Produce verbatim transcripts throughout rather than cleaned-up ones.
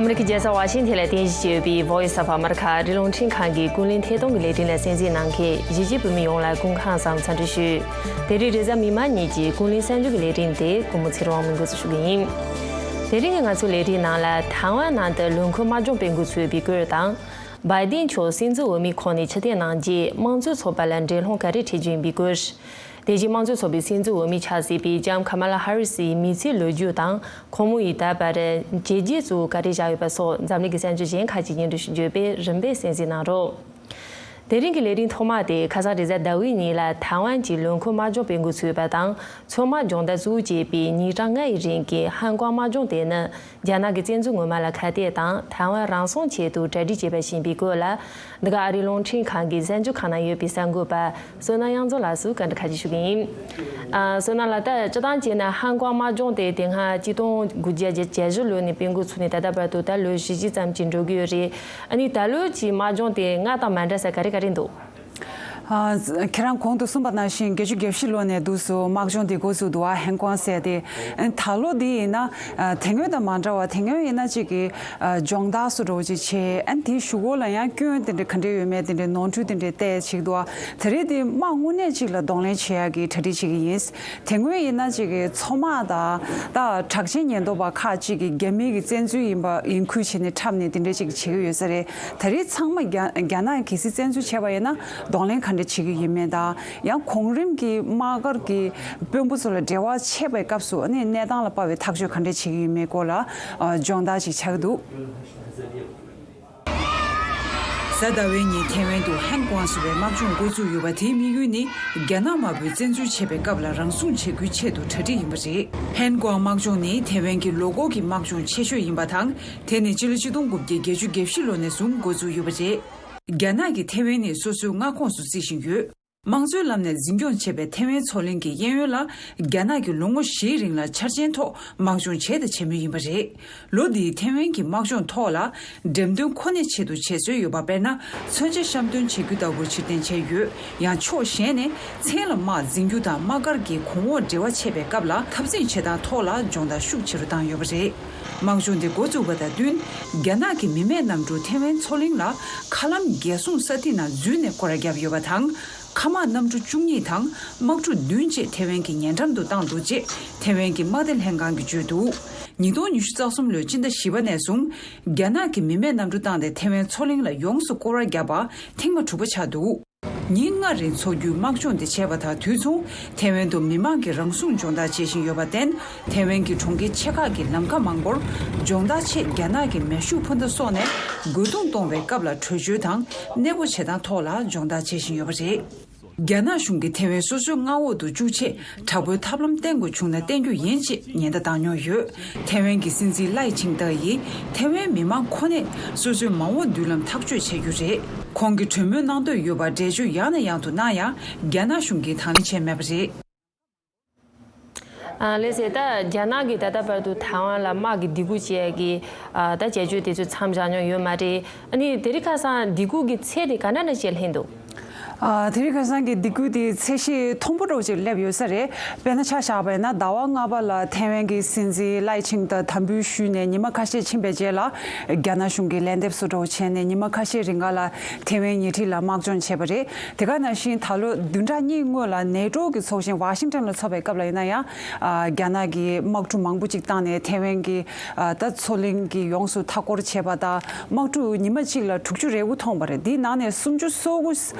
ཨ་མི་རི་ཀའི་རྒྱལ་ས་ཝ་ཤིང་ཐན་ལ་རྟེན་གཞི་བྱས་ཡོད་པའི་Voice of America ཨ་རིའི་རླུང་འཕྲིན་ཁང་གི་ཀུན་གླེང་ཐད་གཏོང་གི་ལས་རིམ་ལ་གསན་གཟིགས་གནང་མཁན་གཞིས་བྱེས་བོད་མི་ཡོངས་ལ་སྐུ་ཁམས་བཟང་འཚམས་འདྲི་ཞུ། དེ་རིང་རེས་གཟའ་མིག་དམར་ཉིན་གྱི་ཀུན་གླེང་གསར་འགྱུར་གྱི་ལས་རིམ་དེ་ཀུན་མོ་ཚེ་རིང་དབང་མོས་འགོ་འཛུགས་ཞུ་གི་ཡིན། དེ་རིང་གི་ང་ཚོའི་ལས་རིམ་ནང་ལ་ཐའེ་ཝན་ནང་དུ་ལུང་ཁུལ་དམག་སྦྱོང་སྤེལ་འགོ་ཚུགས་པའི་སྐོར་དང་། བའི་ཏིན་མཆོག་སྲིད་འཛིན་འོས་མི་ཁོངས་ནས་ཕྱིར་འཐེན་གནང་རྗེས་དམངས་གཙོའི་ཚོགས་པ་ལ་འགྲན་སློང་ག་རེ་འཁྲི་རྒྱུ་ཡིན་པའི་སྐོར། དེ་བཞིན་དམངས་གཙོའི་ཚོགས་པའི་སྲིད་འཛིན་འོས་མི་ཆགས་སྲིད་པའི་ལྕམ་ཁ་མ་ལ་ཧ་རི་སིའི་མི་ཚེའི་ལོ་རྒྱུས་དང་ཁོང་མོ་ཡིས་ད་བར་བྱས་རྗེས་གཙོ་བོ་ག་རེ་བཞག་ཡོད་པ་སོགས་འཛམ་གླིང་གི་གསར་འགྱུར་གཞན་ཁག་ཅིག་སྙན་སྒྲོན་ཞུ་རྒྱུ་ཡོད་པས་རིམ་པས་གསན་གཟིགས་གནང་རོགས། དེ་རིང་གི་ལས་རིམ་ཐོག་མ་དེ་ཁ་སང་རེས་གཟའ་ཟླ་བའི་ཉིན་ལ་ཐའེ་ཝན་གྱི་ལུང་ཁུལ་དམག་སྦྱོང་སྤེལ་འགོ་ཚུགས་པ་དང་མཚོ་དམག་སྦྱོང་བརྡར་གཙོ་བོ་བྱས་པའི་ཉིན་གྲངས་ལྔ་ཡི་རིང་གི་ཧན་ཀོང་དམག་སྦྱོང་དེ་ནི། རྒྱ་ནག་གི་བཙན་འཛུལ་ངོ་མ་ལ་ཁ་གཏད་དང་ཐའེ་ཝན་རང་སྲུང་ཆེད་དུ་གྲ་སྒྲིག་བྱས་པ་ཞིག་ཡིན་པའི་སྐོར་ལ། འདི་ག་ཨ་རིའི་རླུང་འཕྲིན་ཁང་གི་གསར་འགྱུར་ཁང་ནང་ཡོད་པའི་གསར་འགོད་པ་བསོད་ནམས་དབྱངས་འཛོམས་ལགས་སུ་བཀའ་འདྲི་ཁ་ཤས་ཞུ་གི་ཡིན། ཨ། བསོད་ནམས་ལགས། ད་སྤྱིར་བཏང་བྱས་ན་ཧན་ཀོང་དམག་སྦྱོང་དེ་དེ་སྔ་ཆིག་སྟོང་དགུ་བརྒྱ་བརྒྱད་ཅུ་གྱ་བཞི་ལོ་ནས་སྤེལ་འགོ་ཚུགས་ནས་ད་ལྟ་བར་དུ་ད་ལོ་བཞི་བཅུ་ཙམ་ཅིག་འགྲོ་གི་ཡོད་རེད། ཨ་ནི་ད་ལོ་གྱི་དམག་སྦྱོང་དེ་སྔར་དང་མ་འདྲ་ས་ག་རེ་ག་རེ་འདུག་ཨ། ཁྱེད་རང་གོང་དུ་གསུངས་པ་ནང་བཞིན་བརྒྱད་ཅུ་གྱ་བཞི་ལོ་ནས་འདུག་སེ་དམག་སྦྱོང་འདི་འགོ་བཙུགས་འདུག་ཨ། ཧན་ཀོང་ཟེར་ཏེ། ཨ། ད་ལོ་འདི་ཡིན་ན། ཨ། དེ་སྔོན་དང་མ་འདྲ་བ། དེ་སྔོན་ཡིན་ན་གཅིག་གི། ཨ། སྦྱོང་བརྡར་སོགས་འདྲ་བོ་ཅིག་བྱས། ཨ། དེའི་གཞུག་གུ་ལ་ཡང་སྐྱོན་དེ་འདྲ་ག་འདྲ་ཡོད་མེད་དེ་འདྲའི་ནོར་འཁྲུལ་དེ་འདྲ་བལྟས་བྱེད་ཀྱི་འདུག་ཨ། དེ་རིང་འདི་དམག་དངོས་གནས་གཅིག་ལ་གདོང་ལེན་བྱེད་ཡག་གི་གྲ་སྒྲིག་བྱེད་ཀྱི་ཡིན། དེ་སྔོན་ཡིན་ན་གཅིག་གི་མཚོ་དམག་དང་། ད་དྲག་ཆས་ཉེན་རྟོག་པ་ཁག་ཅིག་གིས་རྒྱ་མི་གི་བཙན་འཛུལ་ཡིན་པ་ཡིན་ཁུལ་བྱས་ནས་འཁྲབ་ནས་དེ་འདྲ་ཅིག་བྱེད་ཀྱི་ཡོད་ས་རེད། ད་རེས་ཚང་མ་རྒྱ་རྒྱ་ནག་གིས་གལ་སྲིད་བཙན་འཛུལ་བྱས་པ་ཡིན་ན་གདོང་ལེན་ག་འདྲ་བྱེད་ཀྱི་ཡིན་མིན་དང་། ཡང་གོང་རིམ་གྱི་དམག་སྒར་གྱི་དཔོན་པོ་ཚོ་ལ་འབྲེལ་བ་བྱེད་པའི་སྐབས་སུ་ཨ་ནི་གནས་སྟངས་ལ་དཔག་པའི་ཐག་གཅོད་ག་འདྲ་བྱེད་ཀྱི་ཡིན་མིན་སྐོར་ལ། ཨ། སྦྱོང་བརྡར་ཅིག་ཆགས་ཀྱི་འདུག་གཟའ་ཟླ་བའི་ཉིན་ཐེ་ཝན་དུ་ཧན་ཀོང་ཟེར་བའི་དམག་སྦྱོང་འགོ་བཙུགས་ཡོད་པ། དེའི་དམིགས་ཡུལ་ནི་རྒྱ་ནག་དམར་པོས་བཙན་འཛུལ་བྱེད་པའི་སྐབས་ལ་རང་སྲུང་བྱེད་རྒྱུའི་ཆེད་དུ་གྲ་སྒྲིག་ཡིན་པ་རེད། ཧན་ཀོང་དམག་སྦྱོང་ནི་ཐེ་ཝན་གྱི་ལོ་འཁོར་གྱི་དམག་སྦྱོང་ཆེ་ཤོས་ཡིན་པ་དང་། དེ་ནི་སྤྱི་ལོ་ཆིག་སྟོང་དགུ་བརྒྱ་བརྒྱད་ཅུ་གྱ་བཞི་ལོ་ནས་བཟུང་འགོ་བཙུགས་ཡོད་པ་རེད། རྒྱ་ནག་གིས་ཐེ་ཝན་ནི་སོ་སོའི་མངའ་ཁོངས་སུ་བརྩི་བཞིན་ཡོད། དམངས་གཙོའི་ལམ་ནས་འཛིན་སྐྱོང་བྱེད་པའི་ཐེ་ཝན་མཚོ་གླིང་གི་གཡས་གཡོན་ལ་རྒྱ་ནག་གིས་ལོ་ངོ་བཞིའི་རིང་ལ་འཆར་ཅན་ཐོག་དམག་སྦྱོང་བྱས་དང་བྱེད་མུས་ཡིན་པ་རེད། ལོ་འདིའི་ཐེ་ཝན་གྱི་དམག་སྦྱོང་ཐོག་ལ་འགྲེམས་སྟོན་ཁོ་ནའི་ཆེད་དུ་བྱེད་སྲོལ་ཡོད་པ། དཔེར་ན། མཚོན་ཆ་བཤམས་སྟོན་བྱེད་རྒྱུ་ལྟ་བུར་ཕྱིར་འཐེན་བྱས་ཡོད། ཡང་ཕྱོགས་གཞན་ནས་མཚན་ལ་དམག་འཛིང་རྒྱུ་དང་དམག་སྒར་གྱི་གོང་འོག་འབྲེལ་བ་ཆད་པའི་སྐབས་ལ་འཐབ་འཛིང་བྱེད་སྟངས་ཐོག་ལ་སྦྱོང་བརྡར་ཤུགས་ཆེ་རུ་བཏང་ཡོད་པ་རེད། དམག་སྦྱོང་འདི་འགོ་བཙུགས་པ་དང་བསྟུན། རྒྱ་ནག་གི་མི་མེད་གནམ་གྲུ་ཐེ་ཝན་མཚོ་གླིང་ལ་མཁའ་ལམ་རྒྱལ་སྲུང་ས་ཐིག་ནང་འཛུལ་ནས་སྐོར་ར་བརྒྱབ་ཡོད་པ་དང་། མཁའ་དམག་གནམ་གྲུ་བཅུ་གཉིས་དང་དམག་གྲུ་བདུན་བཅས་ཐེ་ཝན་གྱི་ཉེ་འགྲམ་དུ་བཏང་འདུག་ཅེས་ཐེ་ཝན་གྱི་དམག་སྡེ་ལྷན་ཁང་གིས་བརྗོད་འདུག་ཉིས་སྟོང་ཉི་ཤུ་རྩ་གསུམ་ལོའི་སྤྱི་ཟླ་བཞི་པ་ནས་བཟུང་རྒྱ་ནག་གིས་མི་མེད་གནམ་གྲུ་བཏང་སྟེ་ཐེ་ཝན་མཚོ་གླིང་ལ་ཡོངས་སུ་སྐོར་ར་བརྒྱབ་པ་ཐེངས་མ་དྲུག་པ་ཆགས་འདུག་ཉིན་ལྔ་རིང་འཚོགས་རྒྱུའི་དམག་སྦྱོང་དེ་བྱས་པ་དང་དུས་མཚུངས་ཐེ་ཝན་དུ་མི་མང་གིས་རང་སྲུང་སྦྱོང་བརྡར་བྱེད་བཞིན་ཡོད་པར་བརྟེན། ཐེ་ཝན་གྱི་གྲོང་ཁྱེར་ཆེ་ཁག་གི་ལམ་ཁ་མང་པོར་སྦྱོང་བརྡར་ཆེད་རྒྱ་ནག་གི་མེ་ཤུགས་འཕུར་མདའ་སོགས་ནས་རྒོལ་རྡུང་གཏོང་བའི་སྐབས་ལ་བྲོས་བྱོལ་དང་གནས་སྤོ་བྱེད་སྟངས་ཐོག་ལ་སྦྱོང་བརྡར་བྱེད་བཞིན་ཡོད་པ་རེད། རྒྱ་ནག་གཞུང་གིས་ཐེ་ཝན་སོ་སོའི་མངའ་འོག་ཏུ་བཅུག་ཆེད་དྲག་པོའི་ཐབས་ལམ་བསྟེན་དགོས་བྱུང་ན་བསྟེན་རྒྱུ་ཡིན་ཅེས་ཉེན་བརྡ་བཏང་མྱོང་ཡོད། ཐེ་ཝན་གྱི་སྲིད་འཛིན་ལའེ་ཆིང་ཏེ་ཡིས་ཐེ་ཝན་མི་མང་ཁོ་ནས་སོ་སོའི་མ་འོངས་མདུན་ལམ་ཐག་གཅོད་བྱེད་རྒྱུ་རེད། ཁོང་གིས་གྲོས་མོལ་གནང་འདོད་ཡོད་པ་འགྲེལ་བརྗོད་ཡང་ནས་ཡང་དུ་གནང་ཡང་རྒྱ་ནག་གཞུང་གིས་དང་ལེན་བྱས་མེད་པ་རེད། ཨ། ལགས་སེ། ད་རྒྱ་ནག་གིས་ད་ལྟ་བར་དུ་ཐའེ་ཝན་ལ་དམག་གི་སྡིགས་སྐུལ་བྱེད་ཡག་གི། ཨ། ད་བྱ་སྤྱོད་དེ་ཚོ་མཚམས་བཞག་མྱོང་ཡོད་མ་རེད། ཨ་ནི་དེ་རིང་ཁ་སང་སྡིགས་སྐུལ་གྱི་ཚད་དེ་ག་འདྲ་འདྲ་ཞིག་སླེབས་འདུག་ཨ། དེ་རིང་ཁ་སང་གི་སྡིགས་སྐུལ་དེ་ཚད་གཞི་མཐོན་པོ་འདྲ་བོ་ཅིག་སླེབས་ཡོད་ས་རེད། དཔེར་ན་ཆ་བཞག་པ་ཡིན་ན་ཟླ་བ་ལྔ་པ་ལ་ཐེ་ཝན་གྱི་སྲིད་འཛིན་ལའེ་ཆིང་ཏེ་དམ་འབུལ་ཞུས་ནས་ཉི་མ་ཁ་ཤས་ཕྱིན་པའི་རྗེས་ལ་རྒྱ་ནག་གཞུང་གིས་ལན་འདེབས་སུ་འདྲ་བོ་བྱས་ནས་ཉི་མ་ཁ་ཤས་རིང་ག་ལ་ཐེ་ཝན་ཉེ་འཁྲིས་ལ་དམག་སྦྱོང་བྱས་པ་རེད། དེ་ག་ནང་བཞིན་ད་ལོ་བདུན་ཕྲག་གཉིས་སྔོན་ལ་ནེ་ཏོ་གི་ཚོགས་ཆེན་ཝ་ཤིང་ཊོན་ལ་འཚོགས་པའི་སྐབས་ལ་ཡིན་ན་ཡང་། ཨ། རྒྱ་ནག་གིས་དམག་གྲུ་མང་པོ་ཅིག་བཏང་ནས་ཐེ་ཝན་གྱི། ཨ། ད་མཚོ་གླིང་གི་ཡོངས་སུ་མཐའ་སྐོར་བྱས་པ་དང་དམག་གྲུ་ཉི་མ་གཅིག་ལ་དྲུག་ཅུ་རེ་དགུ་ཐོན་པ་རེད། འདིའི་ནང་ནས་སུམ་ཅུ་སོ་དགུ་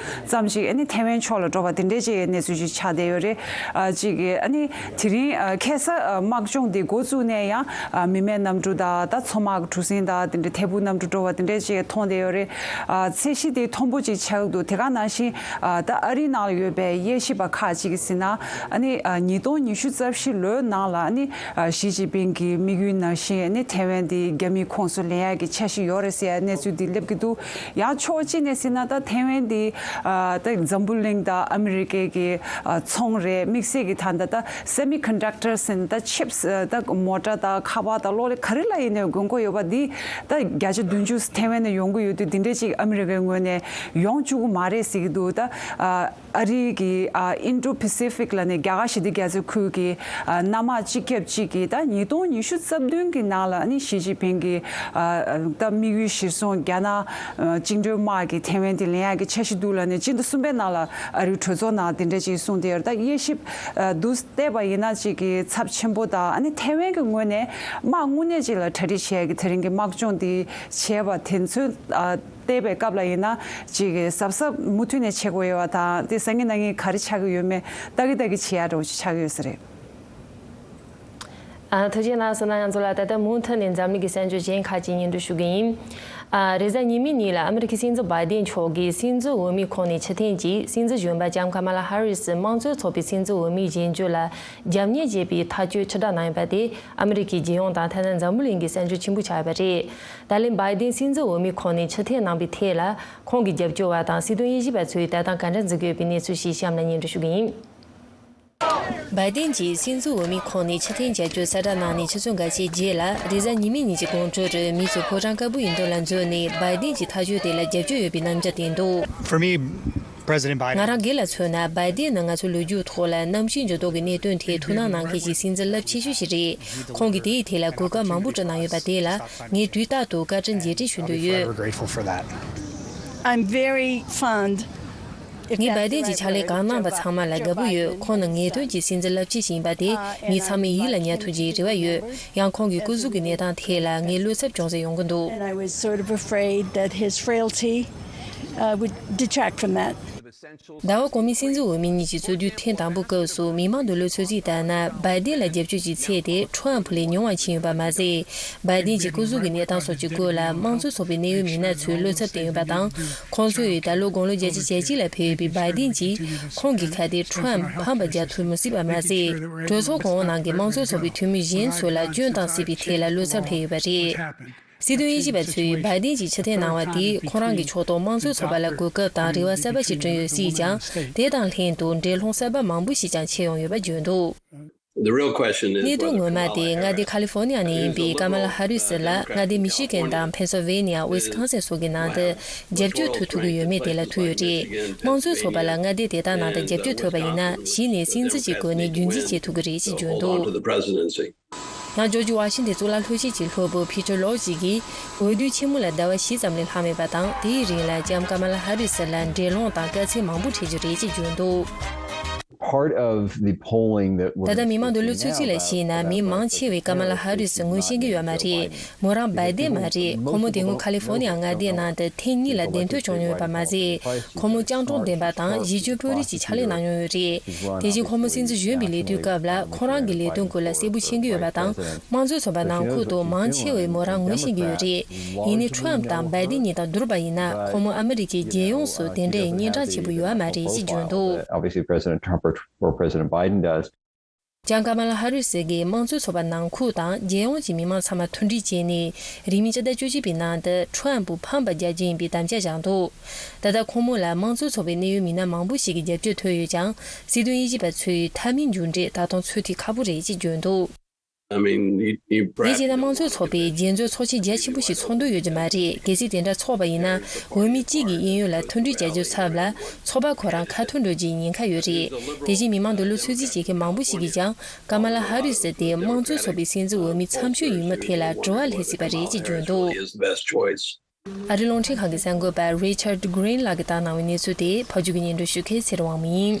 ཙམ་ཞིག་ཨ་ནི་ཐེ་ཝན་ཕྱོགས་ལ་འགྲོ་བ་དེ་འདྲའི་ཅིག་གནས་ཚུལ་ཅིག་ཆགས་བསྡད་ཡོད་རེད། ཨ། གཅིག་གིས་ཨ་ནི་དེ་རིང་ཨ་ཁ་སང་ཨ་དམག་སྦྱོང་འདི་འགོ་བཙུགས་ནས་ཡང་ཨ་མི་མེད་གནམ་གྲུ་དང་ད་མཚོ་དམག་གྲུ་གཟིངས་དང་དེ་འདྲའི་ཐད་འཕུར་གནམ་གྲུ་འགྲོ་བ་དེ་འདྲའི་ཅིག་མཐོང་བསྡད་ཡོད་རེད། ཨ། ཚད་གཞི་དེ་མཐོན་པོ་ཅིག་ཆགས་འདུག་དེ་ག་ནང་བཞིན་ཨ་ད་ཨ་རིའི་ནང་ལ་ཡོད་པའི་དབྱེ་ཞིབ་པ་ཁག་ཅིག་གིས་ཟེར་ན་ཨ་ནི་ཨ་ཉིས་སྟོང་ཉི་ཤུ་རྩ་བཞི་ལོའི་ནང་ལ་ཨ་ནི་ཨ་ཞི་ཅིན་ཕིང་གི་དམིགས་ཡུལ་ནང་བཞིན་ཨ་ནི་ཐེ་ཝན་དེ་རྒྱ་མིའི་ཁོངས་སུ་ལེན་ཡག་གི་འཆར་གཞི་ཡོད་རེད་ཟེར་ཡག་གནས་ཚུལ་འདི་སླེབས་ཀྱི་འདུག་ཡང་ཕྱོགས་གཅིག་ནས་ཟེར་ན་ད་ཐེ་ཝན་དེ་ཨ། ད་འཛམ་བུ་གླིང་དང་ཨ་མི་རི་ཀའི་གི་ཨ་ཚོང་རེད། དམིགས་བསལ་གྱི་ད་ལྟ་ད་སེ་མི་ཀོན་ཌག་ཊར་ཟེར་ད་ཆིབས་ད་མོ་ཊ་དང་ཁ་པར་དང་གློག་ཀླད་ག་རེ་ལ་ཡིན་ནའི་དགོས་མཁོ་ཡོད་པ་འདི་ད་བརྒྱ་ཆ་བདུན་ཅུ་ཐེ་ཝན་ནས་ཡོང་གི་ཡོད་དུས་འདི་འདྲས་ཅིག་ཨ་མི་རི་ཀའི་ངོས་ནས་ཡོང་བཅུག་གི་མ་རེད་ཟེར་གྱི་འདུག་ད་ཨ་ཨ་རི་གི་ཨ་ཨིན་ཌོ་པེ་སི་ཕིག་ལ་ནས་རྒྱ་གར་ཞི་བདེ་རྒྱ་མཚོའི་ཁུལ་གྱི་ཨ་གནམ་དམག་སྤྱི་ཁྱབ་ཅིག་གིས་ད་ཉིས་སྟོང་ཉི་ཤུ་རྩ་བདུན་གྱི་ནང་ལ་ཨ་ནི་ཞི་ཅིན་ཕིང་གི་ཨ་ད་དམིགས་ཡུལ་གཞིར་བཟུང་རྒྱ་ནག་ཨ་བཅིངས་འགྲོལ་དམག་གིས་ཐེ་ཝན་དེ་ལེན་ཡག་གི་འཆར་གཞི་འདུག་ལ་ནས་སྤྱི་ཟླ་གསུམ་པའི་ནང་ལ་ཨ་རིའི་གྲོས་ཚོགས་ནང་དེ་འདྲ་ཅིག་གསུངས་ཏེ་ཡོད་རེད། ད་དབྱེ་ཞིབ་ཨ་འདུག་བལྟས་པ་ཡིན་ན་ཅིག་གི་ཚབས་ཆེན་པོ་དང་ཨ་ནི་ཐེ་ཝན་གྱི་ངོས་ནས་དམག་དངོས་གནས་ཅིག་ལ་གྲ་སྒྲིག་བྱེད་ཡག་གི་དེ་རིང་གི་དམག་སྦྱོང་དེ་བྱས་པ་དེ་ཚོའི་ཨ་བལྟས་པའི་སྐབས་ལ་ཡིན་ན་ཅིག་གི་གཟབ་གཟབ་མུ་མཐུད་ནས་བྱེད་དགོས་ཡོད་པ་དང་དེ་སང་ཉིན་གནངས་ཉིན་ག་རེ་ཆགས་ཀྱི་ཡོད་མེད་ལྟ་གི་ལྟ་གི་བྱེད་ཡག་འདྲ་བོ་ཅིག་ཆགས་ཀྱི་ཡོད་ས་རེད། ཨ། ཐུགས་རྗེ་གནང་སོང་། ང་ཚོ་ལ་ད་ལྟ་མུ་མཐུད་ནས་འཛམ་གླིང་གི་གསར་འགྱུར་གཞན་ཁག་ཅིག་སྙན་སྒྲོན་ཞུ་གི་ཡིན། ཨ། རེས་གཟའ་ཉི་མའི་ཉིན་ལ་ཨ་མི་རི་ཁའི་སྲིད་འཛིན་བྷའི་ཌེན་མཆོག་གིས་སྲིད་འཛིན་འོས་མིའི་ཁོངས་ནས་ཕྱིར་འཐེན་གྱིས་སྲིད་འཛིན་གཞོན་པ་ལྕམ་ཀ་མ་ལ་ཧ་རི་སི་དམངས་གཙོའི་ཚོགས་པའི་སྲིད་འཛིན་འོས་མིའི་གཞལ་འཇོག་ལ་རྒྱབ་གཉེར་བྱེད་པའི་ཐག་གཅོད་ཕྱིར་བསྒྲགས་གནང་ཡོད་པ་དེ་ཨ་མི་རི་ཁའི་རྒྱལ་ཡོངས་དང་ཐ་ན་འཛམ་བུ་གླིང་གི་གསར་འགྱུར་ཆེན་པོ་ཆགས་ཡོད་པ་རེད། ད་ལན་བྷའི་ཌེན་སྲིད་འཛིན་འོས་མིའི་ཁོངས་ནས་ཕྱིར་འཐེན་གནང་པའི་ཐད་ལ་ཁོང་གི་རྒྱབ་སྐྱོར་བ་དང་སྲིད་དོན་དབྱེ་ཞིབ་པ་ཚོས་ལྟ་སྟངས་ག་འདྲ་འཛིན་གྱི་ཡོད་པའི་གནས་ཚུལ་ཞིག་གཤམ་ལ་སྙན་སྒྲོན་ཞུ་གི་ཡིན། བྷའི་ཌེན་གྱིས་སྲིད་འཛིན་འོས་མིའི་ཁོངས་ནས་ཕྱིར་འཐེན་བྱ་རྒྱུ་གསལ་བསྒྲགས་གནང་ནས་ཆུ་ཚོད་འགའ་ཤས་རྗེས་ལ་རེས་གཟའ་ཉི་མའི་ཉིན་གྱི་དགོང་དྲོ་རུ་མི་ཚོ་ཕོ་བྲང་དཀར་པོ་ཡི་མདུན་ལ་འཛོམས་ནས་བྷའི་ཌེན་གྱི་ཐག་གཅོད་དེ་ལ་རྒྱབ་སྐྱོར་ཡོད་པའི་རྣམ་འགྱུར་བསྟན་འདུག For me, President Biden. ང་རང་སྒེར་ལ་མཚོན་ན་བྷའི་ཌེན་ནི་ང་ཚོའི་ལོ་རྒྱུས་ཐོག་ལ་གནམ་གཤིས་འགྱུར་ལྡོག་གི་གནད་དོན་ཐད་ཐུགས་སྣང་གནང་མཁན་གྱི་སྲིད་འཛིན་རླབས་ཆེ་ཤོས་ཤིག་རེད། ཁོང་གིས་དེའི་ཐད་ལ་གོ་སྐབས་མང་པོ་སྤྲོད་གནང་ཡོད་པ་དེ་ལ་ངས་དུས་རྟག་ཏུ་བཀའ་དྲིན་རྗེས་དྲན་ཞུ་འདོད་ཡོད། Forever grateful for that. I'm very fond. ངས་བྷའི་ཌེན་གྱིས་ཕྱག་ལས་གང་གནང་པ་ཚང་མ་ལ་དགའ་པོ་ཡོད། ཁོང་ནི་ངེས་དོན་གྱི་སྲིད་འཛིན་རླབས་ཆེ་ཞིག་ཡིན་པ་དེ་ངས་ཚང་མས་ཡིད་ལ་ཉར་ཐུབ་ཅེས་རེ་བ་ཡོད། ཡང་ཁོང་གི་སྐུ་གཟུགས་ཀྱི་གནས་སྟངས་ཐད་ལ་ངས་བློ་འཚབ་ཅུང་ཟད་ཡོང་གི་འདུག And I was sort of afraid that his frailty, uh, would detract from that. ཟླ་བ་གོང་མའི་སྲིད་འཛིན་འོས་མི་གཉིས་ཀྱི་རྩོད་དུས་ཐེངས་དང་པོའི་སྐབས་སུ་མི་མང་དུ་བློ་འཚབ་ཅིག་ལྟར་ན་བྷའི་ཌེན་ལ་རྒྱབ་སྐྱོར་གྱི་ཚད་དེ་ཁྲོམ་ཕུ་ལས་ཉུང་བ་ཕྱིན་ཡོད་པ་མ་ཟད། བྷའི་ཌེན་གྱི་སྐུ་གཟུགས་ཀྱི་གནས་སྟངས་སོགས་ཀྱི་སྐོར་ལ་དམངས་གཙོའི་ཚོགས་པའི་གནད་ཡོད་མི་སྣ་ཚོས་བློ་འཚབ་བསྟན་ཡོད་པ་དང་། ཁོང་ཚོས་ད་ལོ་དགུང་ལོ་བརྒྱད་ཅུ་གྱ་གཅིག་ལ་ཕེབས་ཡོད་པའི་བྷའི་ཌེན་གྱིས་ཁོང་གི་ཁ་དེ་ཁྲོམ་ཕམ་པར་རྒྱག་ཐུབ་མི་སྲིད་པ་མ་ཟད། གྲོས་ཚོགས་གོང་འོག་ནང་གི་དམངས་གཙོའི་ཚོགས་པའི་འཐུས་མི་གཞན་ཚོ་ལ་སྐྱོན་བཏང་སྲིད་པའི་ཐད་ལ་བློ་འཚབ་སླེབས་ཡོད་པ་རེད། སྲིད་དོན་དབྱེ་ཞིབ་པ་ཚོས་བྷའི་ཌེན་གྱིས་ཕྱིར་འཐེན་གནང་བ་དེས་ཁོང་རང་གི་ཕྱོགས་གཏོགས་དམངས་གཙོའི་ཚོགས་པ་ལ་གོ་སྐབས་དང་རེ་བ་གསར་པ་ཞིག་བསྐྲུན་ཡོད་སྲིད་ཀྱང་། དེ་དང་ལྷན་དུ་འགྲན་སློང་གསར་པ་མང་པོ་ཞིག་ཀྱང་ཆེ་ཡོང་ཡོད་པ་བརྗོད་འདུག The real question is གནད་དོན་whether ངོ་མ་Kamala དེ་Harris མངའ་སྡེ་ཁ་ལི་ཧྥོ་ནི་ཡ་ནས་ཡིན་པའི་ཀ་མ་ལ་ཧ་རི་སི་ལ་མངའ་སྡེ་མི་ཤི་གན་དང་ཕེན་སིལ་ཝེ་ནི་ཡ། ཝི་སི་ཀོན་སིན་སོགས་ཀྱི་ནང་དུ་རྒྱབ་སྐྱོར་ཐོབ་ཐུབ་ཀྱི་ཡོད་མེད་དེ་ལ་ཐུག་ཡོད་རེད། དམངས་གཙོའི་ཚོགས་པ་ལ་མངའ་སྡེ་དེ་དག་ནང་དུ་རྒྱབ་སྐྱོར་ཐོབ་པ་ཡིན་ན་གཞི་ནས་སྲིད་འཛིན་གྱི་གོ་གནས་རྒྱུན་འཛིན་བྱེད་ཐུབ་ཀྱི་རེད་ཅེས་བརྗོད་འདུག Onto the presidency. ཡང་ཇོར་ཇི་ཝ་ཤིང་ཏན་གཙུག་ལག་སློབ་ཆེན་གྱི་སློབ་བུ་ཕི་ཏྲ་ལོ་ཇི་གིས་འོས་བསྡུ་ཆེན་མོ་ལ་ཟླ་བ་བཞི་ཙམ་ལས་ལྷག་མེད་པ་དང་། དེའི་རིང་ལ་ལྕམ་ཀ་མ་ལ་ཧ་རི་སི་ལ་འགྲན་སློང་དང་དཀའ་ཚེགས་མང་པོ་འཕྲད་རྒྱུ་རེད་ཅེས་བརྗོད་འདུག Part of the polling that we're ད་ལྟ་མི་མང་དུ་བློ་ཚོད་ཅིག་ལ་བཤད་ན་མི་མང་ཆེ་བས་ཀ་མ་ལ་ཧ་རི་སི་ངོས་ཤེས་ཀྱི་ཡོད་མ་རེད། མོ་རང་བྷའི་ཏན་མ་རེད། ཁོ་མོ་དེ་སྔོན་ཁ་ལི་ཧྥོ་ནི་ཡ་མངའ་སྡེའི་ནང་དུ་ཐེངས་གཉིས་ལ་གདན་ཐོན་བྱུང་མྱོང་ཡོད་པ་མ་ཟད། ཁོ་མོ་སྤྱང་གྲུང་ལྡན་པ་དང་གཞི་ཁྱོན་དཔོན་རིགས་ཀྱི་ཕྱག་ལས་གནང་མྱོང་ཡོད་རེད། དེ་བཞིན་ཁོ་མོ་སྲིད་འཛིན་གཞོན་པའི་ལས་དུས་སྐབས་ལ་ཁོ་རང་གི་ལས་དོན་སྐོར་ལ་གསལ་པོ་མཁྱེན་གྱི་ཡོད་པ་དང་། དམངས་གཙོའི་ཚོགས་པ་ནང་ཁུལ་དུ་མང་ཆེ་བས་མོ་རང་ངོས་ཤེས་ཀྱི་ཡོད་རེད། ཡིན་ནའི་ཁྲོམ་དང་བྷའི་ཏན་གཉིས་དང་བསྡུར་བ་ཡིན་ན་ཁོ་མོ་ཨ་མི་རི་ཀའི་རྒྱལ་ཡོངས་སུ་དེ་འདྲའི་སྙན་གྲགས་ཆེན་པོ་ཡོད་མ་རེད་ཅེས་བརྗོད་འདུག Obviously, President Trump or, or President Biden does. ལྕམ་ཀ་མ་ལ་ཧ་རི་སི་གིས་དམངས་གཙོའི་ཚོགས་པ་ནང་ཁུལ་དང་རྒྱལ་ཡོངས་ཀྱི་མི་མང་ཚང་མ་མཐུན་སྒྲིལ་བྱས་ནས་རིང་མིན་ཕྱི་ཟླ་བཅུ་གཅིག་པའི་ནང་དུ་ཁྲོམ་ཕུ་ཕམ་པར་རྒྱག་རྒྱུ་ཡིན་པའི་དམ་བཅའ་བཞག་འདུག་ད་ལྟ་ཁོང་མོ་ལ་དམངས་གཙོའི་ཚོགས་པའི་གནད་ཡོད་མི་སྣ་མང་པོ་ཞིག་གི་རྒྱབ་སྐྱོར་ཐོབ་ཡོད་ཀྱང་། སྲིད་དོན་དབྱེ་ཞིབ་པ་ཚོས་མཐའ་མའི་མཇུག་འབྲས་ད་དུང་ཚོད་ཐིག་ཁག་པོ་རེད་ཅེས་བརྗོད་འདུག I mean, you, you དེ་བྱས་ན་དམངས་གཙོའི་ཚོགས་པས་རྒྱལ་འཛོམས་ཚོགས་ཆེན་རྒྱ་ཆེན་པོ་ཞིག་ཚོགས་འདོད་ཡོད་ཀྱི་མ་རེད། གལ་སྲིད་དེ་འདྲ་ཚོགས་པ་ཡིན་ན། འོས་མི་གཅིག་གི་གཡས་གཡོན་ལ་མཐུན་སྒྲིལ་བྱ་རྒྱུའི་ཚབ་ལ་ཚོགས་པ་ཁོ་རང་ཁ་ཐོར་འགྲོ་རྒྱུའི་ཉེན་ཁ་ཡོད་རེད། དེ་བཞིན་མི་མང་དུ་བློ་ཚོད་རྩིས་བྱེད་མཁན་མང་པོ་ཞིག་གིས་ཀྱང་། ཀ་མ་ལ་ཧ་རི་སི་དེ་དམངས་གཙོའི་ཚོགས་པའི་སྲིད་འཛིན་འོས་མི་མཚམས་ཞུགས་ཡིན་མིན་ཐད་ལ་དྲི་བ་སླེབས་སྲིད་པ་རེད་ཅེས་བརྗོད་འདུག Is the best choice. ཨ་རིའི་རླུང་འཕྲིན་ཁང་གི་གསར་འགོད་པ་Richard Green ལགས་ཀྱིས་བཏང་གནང་བའི་གནས་ཚུལ་དེ་ཕབ་སྒྱུར་གྱིས་སྙན་སྒྲོན་ཞུ་མཁན་ཚེ་རིང་དབང་མོ་ཡིན།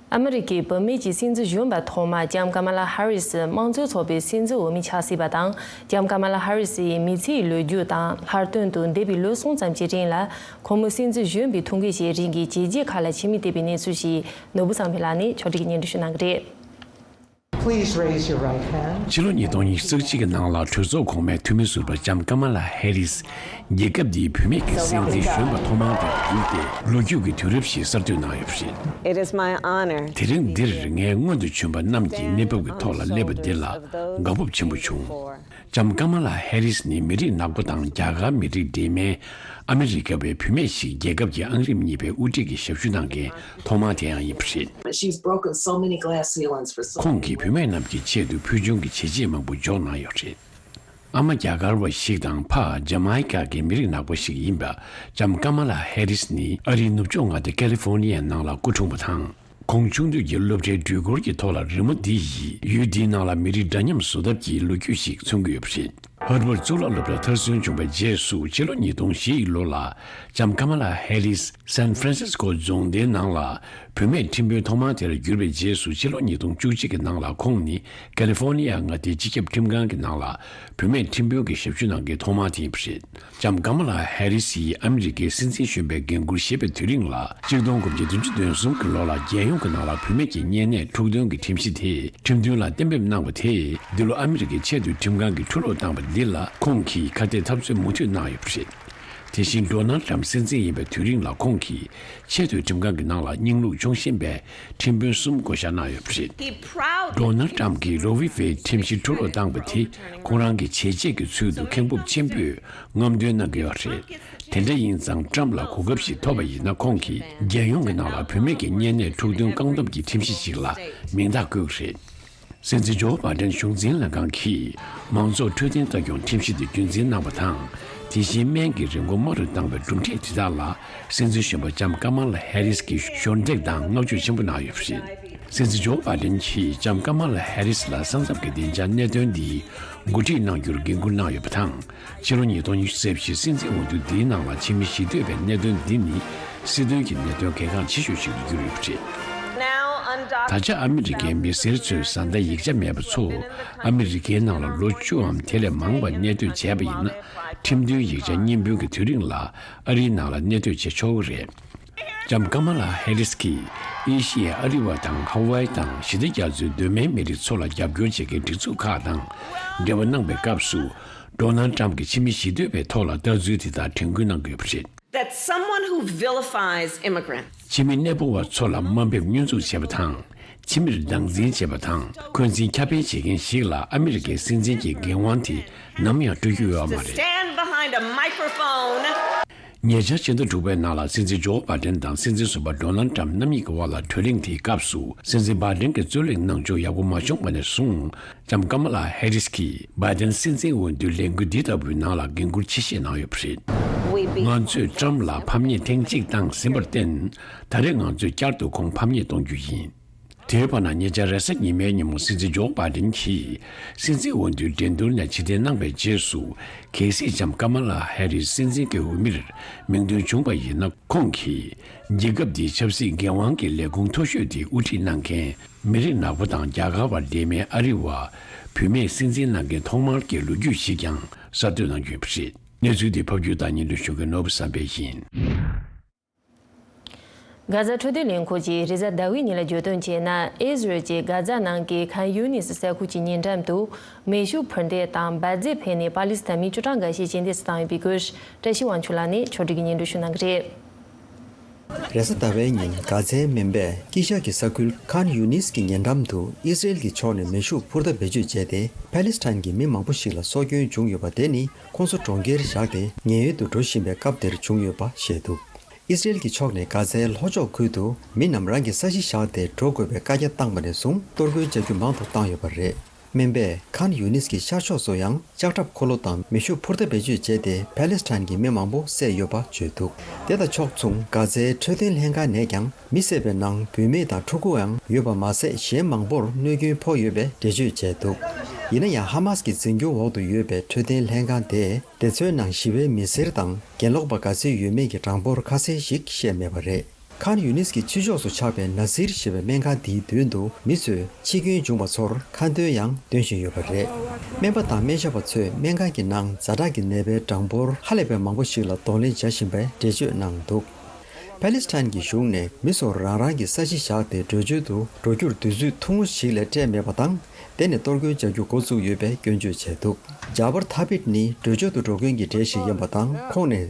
ཨ་མི་རི་ཀའི་བུད་མེད་ཀྱི་སྲིད་འཛིན་གཞོན་པ་ཐོག་མ་ལྕམ་ཀ་མ་ལ་ཧ་རི་སི་དམངས་གཙོའི་ཚོགས་པའི་སྲིད་འཛིན་འོས་མི་ཆགས་སྲིད་པ་དང་། ལྕམ་ཀ་མ་ལ་ཧ་རི་སི་ཡི་མི་ཚེའི་ལོ་རྒྱུས་དང་ལྷག་དོན་དུ་འདས་པའི་ལོ་གསུམ་ཙམ་གྱི་རིང་ལ་ཁོ་མོ་སྲིད་འཛིན་གཞོན་པའི་ཐུགས་འགན་བཞེས་རིང་གི་བྱས་རྗེས་ཁག་ལ་ཆེ་མིག་བལྟས་པའི་གནས་ཚུལ་ཞིག་ནོར་བུ་བསམ་འཕེལ་ལགས་ནས་ཕྱོགས་སྒྲིག་གིས་སྙན་སྒྲོན་ཞུ་གནང་གི་རེད། Please raise your right hand. ཕྱི་ལོ་ཉིས་སྟོང་ཉི་ཤུ་རྩ་གཅིག་གི་ནང་ལ་གྲོས་ཚོགས་གོང་མའི་འཐུས་མི་ཟུར་པ་ལྕམ་ཀ་མ་ལ་ཧེ་རིས། རྒྱལ་ཁབ་འདིའི་བུད་མེད་ཀྱི་སྲིད་འཛིན་གཞོན་པ་ཐོག་མ་དེར་བརྒྱུད་དེ་ལོ་རྒྱུས་ཀྱི་དུས་རབས་ཤིག་གསར་གཏོད་གནང་ཡོད་པ་རེད། It is my honor. དེ་རིང་འདིར་ངས་སྔོན་དུ་བྱོན་པ་རྣམས་ཀྱི་གནས་བབ་ཀྱི་ཐོག་ལ་སླེབས་པ་འདི་ལ་དགའ་སྤོབས་ཆེན་པོ་བྱུང་། ལྕམ་ཀ་མ་ལ་ཧེ་རིས་ནི་མི་རིགས་ནག་པོ་དང་རྒྱ་གར་མི་རིགས་འདྲེས་མའི་ ཨ་མི་རི་ཀ་བའི་བུད་མེད་ཞིག་རྒྱལ་ཁབ་ཀྱི་ཨང་རིམ་གཉིས་པའི་དབུ་ཁྲིད་ཀྱི་ཞབས་ཞུ་གནང་མཁན་ཐོག་མ་དེ་ཡང་ཡིན་པ་རེད། She's broken so many glass ceilings for so ཁོང་གིས་བུད་མེད་རྣམས་ཀྱི་ཆེད་དུ་ཕུལ་བྱུང་གི་བྱས་རྗེས་མང་པོ་འཇོག་གནང་ཡོད་རེད། ཨ་མ་རྒྱ་གར་བ་ཞིག་དང་ཕ་ཇ་མའི་ཀ་གི་མི་རིགས་ནག་པོ་ཞིག་ཡིན་པ་ལྕམ་ཀ་མ་ལ་ཧེ་རིས་ནི་ཨ་རིའི་ནུབ་ཕྱོགས་མངའ་སྡེ་ཀ་ལི་ཧྥོ་ནི་ཡའི་ནང་ལ་སྐུ་འཁྲུངས་པ་དང་། ཁོང་ཆུང་དུས་ཀྱི་སློབ་གྲྭའི་འགྲུལ་འཁོར་གྱི་ཐོག་ལ་རི་མོ་འདི་ཡིས་ཡུལ་འདིའི་ནང་ལ་མི་རིགས་འདྲ་མཉམ་བཟོ་ཐབས་ཀྱི་ལོ་རྒྱུས་ཤིག་མཚོན་གྱི་ཡོད་པ་རེད། ཧར་ཝརཌ་གཙུག་ལག་སློབ་གྲྭ་མཐར་སོན་བྱུང་བའི་རྗེས་སུ་ཕྱི་ལོ་ཉིས་སྟོང་བཞི་ཡི་ལོ་ལ་ལྕམ་ཀ་མ་ལ་ཧེ་རིས་སན་ཧྥ་རན་སིས་ཀོ་རྫོང་སྡེའི་ནང་ལ་བུད་མེད་ཁྲིམས་དཔོན་ཐོག་མ་དེར་གྱུར་པའི་རྗེས་སུ་ཕྱི་ལོ་ཉིས་སྟོང་བཅུ་གཅིག་གི་ནང་ལ་ཁོང་ནི་ཀ་ལི་ཧྥོ་ནི་ཡ་མངའ་སྡེའི་སྤྱི་ཁྱབ་ཁྲིམས་ཁང་གི་ནང་ལ་བུད་མེད་ཁྲིམས་དཔོན་གྱི་ཞབས་ཞུ་གནང་མཁན་ཐོག་མ་དེ་ཡིན་པ་རེད། ལྕམ་ཀ་མ་ལ་ཧེ་རི་སིས་ཨ་མི་རི་ཀའི་སྲིད་འཛིན་གཞོན་པའི་འགན་འཁུར་བཞེས་པའི་དུས་རིང་ལ་གཅིག་སྟོང་དགུ་བརྒྱ་བདུན་ཅུ་དོན་གསུམ་གྱི་ལོ་ལ་རྒྱལ་ཡོངས་ཀྱི་ནང་ལ་བུད་མེད་ཀྱི་གཉན་ནད་འཁྲུག་སྟོན་གྱི་ཁྲིམས་གཞི་དེ་ཁྲིམས་མཐུན་ལ་གཏན་འབེབས་གནང་བ་དེས་འདི་ལོ་ཨ་མི་རི་ཀའི་ཆེས་མཐོའི་ཁྲིམས་ཁང་གིས་འཁྲུ་སློག་བཏང་བ་འདི་ལ་ཁོང་གིས་ཁ་གཏད་འཐབ་རྩོད་མུ་མཐུད་གནང་ཡོད་པ་རེད། དེ་བཞིན་ཌོ་ནལ་ཊམ་སྲིད་འཛིན་ཡིན་པའི་དུས་རིང་ལ་ཁོང་གིས་ཆེས་མཐོའི་ཁྲིམས་ཁང་གི་ནང་ལ་རྙིང་ལུགས་སྐྱོང་བཞིན་པའི་ཁྲིམས་དཔོན་གསུམ་བསྐོ་བཞག་གནང་ཡོད་པ་རེད། He proudly ཌོ་ནལ་ཊམ་གྱིས་རོ་ཝི་ཝེ་ཁྲིམས་གཞི་འཁྲུ་སློག་བཏང་བ་དེ་ཁོང་རང་གི་བྱས་རྗེས་ཀྱི་ཚུལ་དུ་མཁན་པོ་ཆེན་པོས་རྔམ་སྟོན་གནང་གི་ཡོད་རེད། དེ་འདྲ་ཡིན་ཙང་ཊམ་ལ་གོ་སྐབས་ཤིག་ཐོབ་པ་ཡིན་ན་ཁོང་གིས་རྒྱལ་ཡོངས་ཀྱི་ནང་ལ་བུད་མེད་ཀྱི་གཉན་ནད་འཁྲུག་སྟོན་བཀག་སྡོམ་གྱི་ཁྲིམས་གཞི་ཞིག་ལ་མིང་རྟགས་བཀོད་ཀྱི་རེད། སྲིད་འཛིན་ཇོ་བྷ་ཌེན་གཞུང་འཛིན་ལྷན་ཁང་གིས་མང་ཚོགས་འཕྲོད་བསྟེན་ལྟ་སྐྱོང་ཁྲིམས་གཞི་དེ་རྒྱུན་འཛིན་གནང་བ་དང་། དེ་བཞིན་སྨན་གྱི་རིན་གོང་དམའ་རུ་བཏང་བའི་གྲུབ་འབྲས་དེ་དག་ལ་སྲིད་འཛིན་གཞོན་པ་ལྕམ་ཀ་མ་ལ་ཧེ་རིས་ཀྱིས་ཞབས་འདེགས་དང་བསྔགས་བརྗོད་ཆེན་པོ་གནང་ཡོད་པ་རེད། སྲིད་འཛིན་ཇོ་བྷ་ཌེན་གྱིས་ལྕམ་ཀ་མ་ལ་ཧེ་རིས་ལ་ས་མཚམས་ཀྱི་བདེ་འཇགས་གནད་དོན་འདི་འགོ་ཁྲིད་གནང་རྒྱུར་འགན་འཁུར་གནང་ཡོད་པ་དང་། ཕྱི་ལོ་ཉིས་སྟོང་ཉི་ཤུ་རྩ་བཞི་སྲིད་འཛིན་འོས་བསྡུ་འདིའི་ནང་ལ་ཕྱི་མི་ཞི་གཏོད་པའི་གནད་དོན་འདི་ནི་སྲིད་དོན་གྱི་གནད་དོན་གལ་འགངས་ཆེ་ཤོས་ཤིག་ཏུ་གྱུར་ཡོད་པ་རེད། Now undocumented ད་ཆ་ཨ་མི་རི་ཀའི་མི་སེར་ཚོས་བཟའ་ཟླ་ཡིག་ཆ་མེད་པ་ཚོ་ཨ་མི་རི་ཀའི་ནང་ལ་ལོ་བཅུའམ་དེ་ལས་མང་བ་གནས་སྡོད་བྱས་པ་ཡིན་ན་ཁྲིམས་མཐུན་ཡིག་ཆ་རྙིང་དཔོན་གྱི་དུས་རིང་ལ་ཨ་རིའི་ནང་ལ་གནས་སྡོད་བྱེད་ཆོག་གི་རེད། ལྕམ་ཀ་མ་ལ་ཧེ་རིས་ཀྱིས་ཨེ་ཤི་ཡའི་ཨ་རི་བ་དང་ཧ་ཝའི་དང་ཞི་བདེ་རྒྱ་མཚོའི་གདོད་མའི་མི་རིགས་ཚོ་ལ་རྒྱབ་སྐྱོར་བྱེད་མཁན་སྒྲིག་འཛུགས་ཁག་དང་འབྲེལ་བ་གནང་པའི་སྐབས་སུ། ཌོ་ནལ་ཊམ་གྱིས་ཕྱི་མི་ཞི་གཏོད་པའི་ཐོག་ལ་ལྟ་ཚུལ་དེ་དག་དྲན་སྐུལ་གནང་དགོས་པ་རེད། That someone who vilifies immigrants ཕྱི་མི་གནས་སྤོ་བ་ཚོ་ལ་དམའ་འབེབས་བསྙོན་འཛུགས་བྱེད་པ་དང་། ཕྱི་མིར་སྡང་འཛིན་བྱེད་པ་དང་འཁོན་འཛིན་ཁྱབ་སྤེལ་བྱེད་མཁན་ཞིག་ལ་ཨ་མི་རི་ཀའི་སྲིད་འཛིན་གྱི་འགན་དབང་དེ་ནམ་ཡང་སྤྲོད་རྒྱུ་ཡོད་པ་མ་རེད། Stand behind a microphone. ཉེ་ཆར་ཕྱི་ཟླ་དྲུག་པའི་ནང་ལ་སྲིད་འཛིན་ཇོ་བྷ་ཌེན་དང་སྲིད་འཛིན་ཟུར་པ་ཌོ་ནལ་ཊམ་རྣམ་གཉིས་ཀྱི་དབར་ལ་གྲོས་གླེང་དེའི་སྐབས་སུ་སྲིད་འཛིན་བྷ་ཌེན་གྱི་རྩོད་གླེང་གནང་ཕྱོགས་ཡག་པོ་མ་བྱུང་བ་ནས་བཟུང་ལྕམ་ཀ་མ་ལ་ཧེ་རིས་ཀྱིས་བྷ་ཌེན་སྲིད་འཛིན་འོས་བསྡུའི་ལས་འགུལ་འདི་ལྟ་བུའི་ནང་ལ་འགན་འཁུར་ཆེ་བཞེས་གནང་ཡོད་པ་རེད། We be ང་ཚོས་ཊམ་ལ་ཕམ་ཉེས་ཐེངས་གཅིག་བཏང་ཟིན་པར་བརྟེན། ད་རེས་ང་ཚོས་བསྐྱར་དུ་ཁོང་ཕམ་ཉེས་གཏོང་རྒྱུ་ཡིན། དེའི་བར་ན་ཉེ་ཆར་རེས་གཟའ་ཉི་མའི་ཉིན་མོ་སྲིད་འཛིན་ཇོ་བྷ་ཌེན་གྱིས་སྲིད་འཛིན་འོས་བསྡུའི་འགྲན་བསྡུར་ནས་ཕྱིར་འཐེན་གནང་བའི་རྗེས་སུ། གལ་སྲིད་ལྕམ་ཀ་མ་ལ་ཧེ་རིས་སྲིད་འཛིན་གྱི་འོས་མིར་མིང་ཐོན་བྱུང་བ་ཡིན་ན། ཁོང་གིས་རྒྱལ་ཁབ་འདིའི་ཆབ་སྲིད་འགན་དབང་གི་ལས་ཁུངས་མཐོ་ཤོས་དེ་དབུ་ཁྲིད་གནང་མཁན་མི་རིགས་ནག་པོ་དང་རྒྱ་གར་བར་འབྲེལ་མེད་ཨ་རི་བ་བུད་མེད་སྲིད་འཛིན་གནང་མཁན་ཐོག་མར་གྱི་ལོ་རྒྱུས་ཤིག་ཀྱང་གསར་གཏོད་གནང་རྒྱུ་ཡིན་པ་རེད། གནས་ཚུལ་འདི་ཕབ་སྒྱུར་དང་སྙན་སྒྲོན་ཞུ་མཁན་ནོར་བུ་བསམ་འཕེལ་ཡིན། གྷ་ཛ་འཕྲོད་བསྟེན་ལས་ཁུངས་ཀྱིས་རེས་གཟའ་ཟླ་བའི་ཉིན་ལ་བརྗོད་དོན་བྱས་ན། ཨི་ཟི་རལ་གྱིས་གྷ་ཛ་ནང་གི་ཁན་ཡུ་ནིས་ས་ཁུལ་གྱི་ཉེ་འགྲམ་དུ་མེ་ཤུགས་འཕུར་མདེལ་དང་འབར་རྫས་འཕེན་ནས་པ་ལི་སི་ཐན་མི་བཅུ་གྲངས་འགའ་ཤས་རྐྱེན་འདས་སུ་བཏང་ཡོད་པའི་སྐོར། བཀྲ་ཤིས་དབང་ཕྱུག་ལགས་ནས་ཕྱོགས་སྒྲིག་གིས་སྙན་སྒྲོན་ཞུ་གནང་གི་རེད། རེས་གཟའ་ཟླ་བའི་ཉིན་གྷ་ཛའི་སྨན་པས་དཀྱིལ་ཤར་གྱི་ས་ཁུལ་ཁན་ཡུ་ནིས་ཀྱི་ཉེ་འགྲམ་དུ་ཨི་ཟི་རལ་གྱི་ཕྱོགས་ནས་མེ་ཤུགས་འཕུར་མདའ་བེད་སྤྱོད་བྱས་ཏེ། པ་ལི་སི་ཐན་གྱི་མི་མང་པོ་ཞིག་ལ་སྲོག་སྐྱོན་བྱུང་ཡོད་པ་དེ་ནི། ཁོང་ཚོ་གྲོང་ཁྱེར་བཞག་སྟེ་ཉེན་གཡོལ་དུ་འགྲོ་བཞིན་པའི་སྐབས་དེར་བྱུང་ཡོད་པ་བཤད་འདུག་ཨི་སི་རེལ་གྱི་ཕྱོགས་ནས་གྷ་ཛའི་ལྷོ་ཕྱོགས་ཁུལ་དུ་མི་རྣམས་རང་གི་ས་གཞི་བཞག་སྟེ་འགྲོ་དགོས་པའི་བཀའ་རྒྱ་བཏང་བ་ནས་བཟུང་གཏོར་རྒོལ་བྱ་རྒྱུ་མང་དུ་བཏང་ཡོད་པ་རེད། སྨན་པས་ཁཱན་ཡུ་ནིས་ཀྱི་ཤར་ཕྱོགས་སུ་ཡང་ལྕགས་ཁྲབ་འཁོར་ལོ་དང་མེ་ཤུགས་འཕུར་མདའ་བེད་སྤྱོད་བྱས་ཏེ་པ་ལེ་སི་ཐན་གྱི་མི་མང་པོ་བསད་ཡོད་པ་བརྗོད་འདུག་དེ་དང་ཕྱོགས་མཚུངས་གྷ་ཛའི་འཕྲོད་བསྟེན་ལྷན་ཁང་ནས་ཀྱང་མི་བསད་པའི་ནང་བུད་མེད་དང་ཕྲུ་གུའང་ཡོད་པ་མ་ཟད། གཞན་མང་པོར་གནོད་སྐྱོན་ཕོག་ཡོད་པའི་འགྲེལ་བརྗོད་བྱས་འདུག་ཡིན་ན་ཡང་། ཧ་མཱ་སི་ཀྱི་འཛིན་སྐྱོང་འོག་ཏུ་ཡོད་པའི་འཕྲོད་བསྟེན་ལྷན་ཁང་དེས་དེ་ཚོའི་ནང་ཞི་བའི་མི་སེར་དང་གྱེན་ལོག་པ་ག་ཚོད་ཡོད་མེད་ཀྱི་གྲངས་འབོར་ཁ་གསལ་ཞིག་བཤད་མེད་པ་རེད། ཁཱན་ཡུ་ནིས་ཀྱི་ཕྱི་ཕྱོགས་སུ་ཆགས་པའི་ན་སིར་ཞེས་པའི་སྨན་ཁང་འདིའི་མདུན་དུ་མི་ཚོས་འཆི་སྐྱོན་བྱུང་བ་ཚོར་ཁ་འདོན་ཡང་འདོན་བཞིན་ཡོད་པ་རེད། སྨན་པ་དང་སྨན་ཞབས་པ་ཚོས་སྨན་ཁང་གི་ནང་ཛ་དྲག་གི་ནད་པའི་གྲངས་འབོར་ཧ་ལས་པའི་མང་པོ་ཞིག་ལ་གདོང་ལེན་བྱ་བཞིན་པའི་འགྲེལ་བརྗོད་གནང་འདུག་པ་ལེ་སི་ཐན་གྱི་གཞུང་ནས་མི་ཚོར་རང་རང་གི་ས་གཞི་བཞག་སྟེ་བྲོས་བྱོལ་དུ་འགྲོ་རྒྱུར་དུས་ཚོད་ཐུང་ངུ་ཞིག་ལས་སྤྲད་མེད་པ་དང་། དེ་ནས་གཏོར་རྒོལ་བྱ་རྒྱུ་འགོ་བཙུགས་ཡོད་པའི་སྐྱོན་བརྗོད་བྱས་འདུག་ཇཱ་བར་ཐ་བིད་ནི་བྲོས་བྱོལ་དུ་འགྲོ་མཁན་གྱི་གྲས་ཤིག་ཡིན་པ་དང་། ཁོང་ནས།